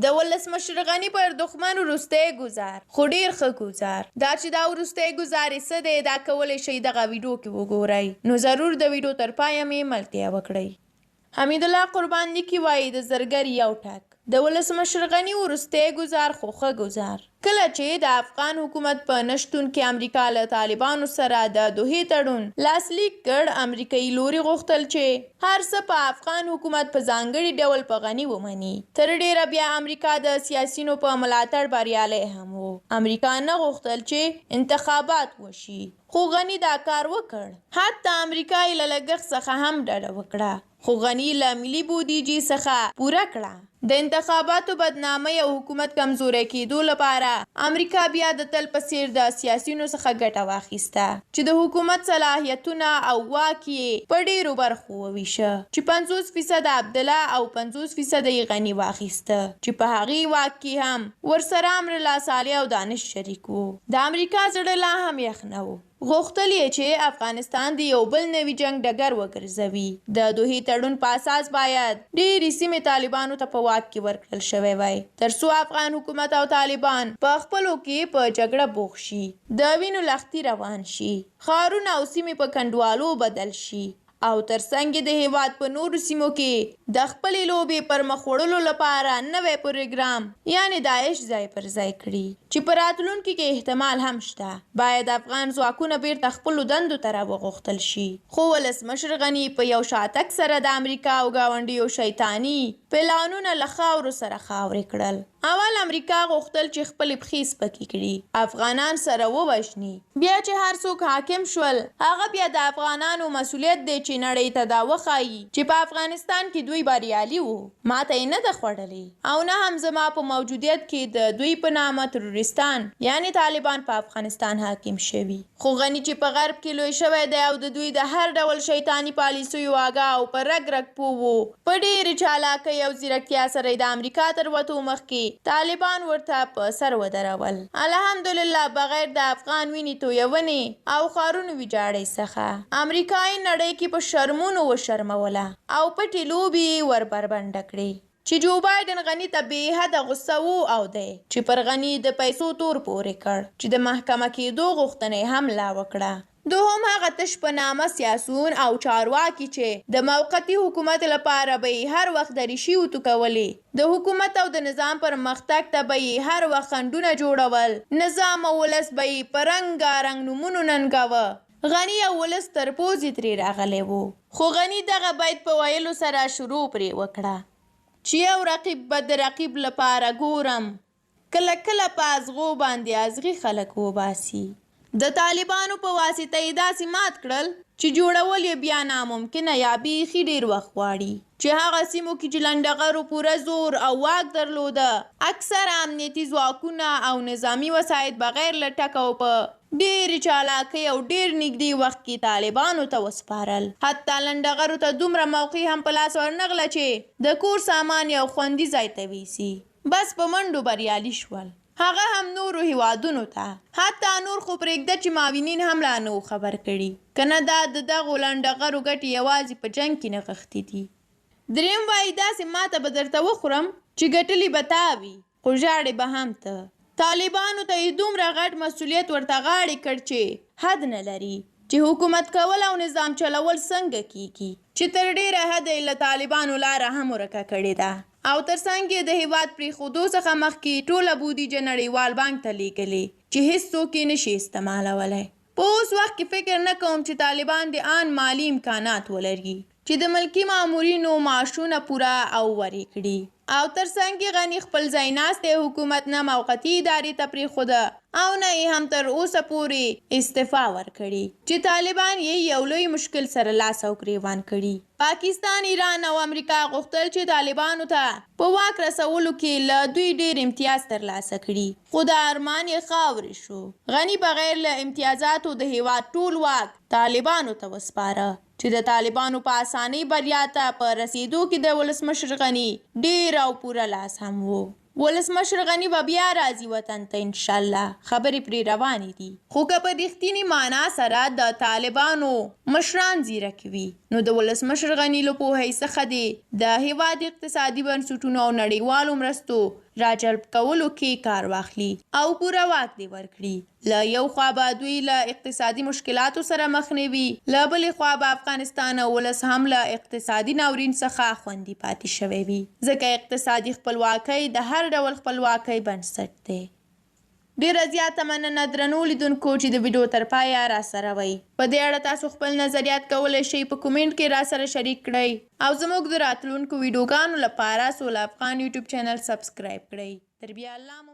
د ولسمشر غني پر دښمن وروستی ګوزار، خو ډېر ښه ګوزار. دا چې دا وروستی ګوزار یې څه دی، دا کولی شئ دغه ویډو کې وګورئ، نو ضرور د ویډو تر پایه مې ملتیا وکړئ. حمیدالله قربان لیکي وايي، د زرګر یو ټک. د ولسمشر غني وروستی ګوزار خو ښه ګوزار. کله چې د افغان حکومت په نه شتون کې امریکا له طالبانو سره د دوحې تړون لاسلیک کړ، امریکايي لوري غوښتل چې هر څه په افغان حکومت په ځانګړي ډول په غني ومني. تر ډېره بیا امریکا د سیاسیونو په ملاتړ بریالی هم و. امریکا نه غوښتل چې انتخابات وشي، خو غني دا کار وکړ. حتی امریکا یې له لګښت څخه هم ډډه وکړه. خو غني له ملي بودیجې څخه پوره کړه. د انتخاباتو بدنامۍ او حکومت کمزوری کېدو لپاره امریکا بیا د تل په څېر د سیاسیونو څخه ګټه واخیسته چې د حکومت صلاحیتونه او واک یې په ډېرو برخو وویشه چې 50 فیصده عبدالله او 50 فیصده یې غني واخیسته چې په هغې واک کې هم ورسره امرالله صالح او دانش شریک وو. د امریکا زړه لا هم یخ نه و. غوښتل یې چې افغانستان د یو بل نوي جنګ ډګر وګرځوي. د دوحې تړون په اساس باید ډېرې سیمې طالبانو ته په واک کې ورکړل شوی وای، تر څو افغان حکومت او طالبان په خپلو کې په جګړه بوخت شي، د وینو لښتي روان شي، ښارونه او سیمې په کنډوالو بدل شي او تر څنګ یې د هېواد په نورو سیمو کې د خپلې لوبې پر مخ وړلو لپاره نوی پروګرام یعنې داعش ځای پر ځای کړي چې په راتلونکي کې احتمال هم شته باید افغان ځواکونه بېرته خپلو دندو ته راوغوښتل شي. خو ولسمشر غني په یو شاتګ سره د امریکا او ګاونډیو شیطاني پلانونه له خاورو سره خاورې کړل. اول امریکا غوښتل چې خپلې پښې سپکې کړي، افغانان سره ووژني، بیا چې هر څوک حاکم شول، هغه بیا د افغانانو مسولیت دی چې نړۍ ته دا وښايي چې په افغانستان کې دوی بریالي وو، ماته یې نه ده خوړلې او نه هم زما په موجودیت کې د دوی په نامه تروریستان یعنې طالبان په افغانستان حاکم شوي. خو غني چې په غرب کې لوی شوی دی او د دوی د هر ډول شیطاني پالیسیو آګاه او په رګ رګ پوه وو، په ډېرې چالاکۍ او ځیرکتیا سره یې د امریکا تر وتو مخکې طالبان ورته په سر ودرول. الحمدلله بغیر د افغان وینې تویونې او ښارونو ویجاړۍ څخه، امریکا یې نړۍ کې په شرمونو وشرموله او پټې لوبې یې وربربنډه کړې. چې جو بایډن غني ته بې حده غوسه وو او دی، چې پر غني د پیسو تور پورې کړ، چې د محکمه کېدو غوښتنه یې هم لا وکړه. دوهم هغه تش په نامه سیاسون او چارواکي چې د موقتي حکومت لپاره به یې هر وخت دریشي اوتو کولې، د حکومت او د نظام پر مختګ ته به یې هر وخت خنډونه جوړول، نظام او ولس به یې په رنګا رنګ نومونو ننګاوه، غني او ولس تر پوزې ترې راغلی وو، خو غني دغه بیت په ویلو سره شروع پرې وکړه. چې یو رقیب به د رقیب لپاره ګورم، کله کله په ازغو باندې ازغي خلک وباسي. د طالبانو په واسطه یې داسې مات کړل چې جوړول یې بیا ناممکنه یا بیخي ډېر وخت غواړي، چې هغه سیمو کې چې لنډغرو پوره زور او واک درلوده، اکثره امنیتي ځواکونه او نظامي وسایط بغیر له ټک او په ډېرې چالاکۍ او ډېر نږدې وخت کې طالبانو ته وسپارل. حتی لنډغرو ته دومره موقع هم په لاس ورنغله چې د کور سامان یو خوندي ځای ته ویسي. بس په منډو بریالي شول. هغه هم نورو هېوادونو ته. حتی نور خو پرېږده چې معاونین هم لا نه وو خبر کړي. که نه دا د دغو لنډغرو ګټې یوازې په جنګ کې نغښتې دي. درېیم وايي داسې ماته به درته وخورم چې ګټلي به تا وي. خو ژاړې به هم ته. طالبانو ته یې دومره غټ مسؤلیت ورته غاړې کړ چې حد نه لري چې حکومت کول او نظام چلول څنګه کیږي چې تر ډیره حده یې له طالبانو لاره هم ورکه کړې ده او تر څنګ یې د هیواد پریښودو څخه مخکې ټوله بودیجه نړیوال بانک ته لیږلې چې هیڅوک یې نشي استعمالولی. په اوس وخت کې فکر نه کوم چې طالبان دې آن مالي امکانات ولري چې د ملکي مامورینو معاشونه پوره او ورې کړي او تر څنګ یې غني خپل ځایناستی حکومت نه موقتي ادارې ته پرېښوده او نه یې هم تر اوسه پورې استعفا ورکړې چې طالبان یې یو لوی مشکل سره لاس او ګرېوان کړي. پاکستان، ایران او امریکا غوښتل چې طالبانو ته په واک رسولو کې له دوی ډېر امتیاز ترلاسه کړي، خو دا ارمان یې خاورې شو. غني بغیر له امتیازاتو د هېواد ټول واک طالبانو ته وسپاره، چې د طالبانو په اسانۍ بریا ته په رسېدو کې د ولسمشر غني ډېر او پوره لاس هم و. ولسمشر غني به بیا راځي وطن ته انشاالله، خبرې پرې روانې دي. خو که په رښتیني مانا سره د طالبانو مشران ځیرک وي، نو د ولسمشر غني له پوهۍ څخه دې د هېواد اقتصادي بنسټونو او نړیوالو مرستو راجلب کولو کې کار واخلي او پوره واک دې ورکړي. له یو خوا به دوی له اقتصادي مشکلاتو سره مخ نه وي، له بلې خوا به افغانستان او ولس هم له اقتصادي ناورین څخه خوندي پاتې شوی وي، ځکه اقتصادي خپلواکۍ د هر ډول خپلواکۍ بنسټ دی. ډیره زیاته مننه درنو لیدونکو چې د ویډیو تر پایه راسره وئ. په دې اړه تاسو خپل نظریات کولی شئ په کومنټ کې راسره شریک کړئ او زموږ د راتلونکو ویډیوګانو لپاره سوله افغان یوټیوب چینل سبسکرایب کړئ. تر بیا الله مو.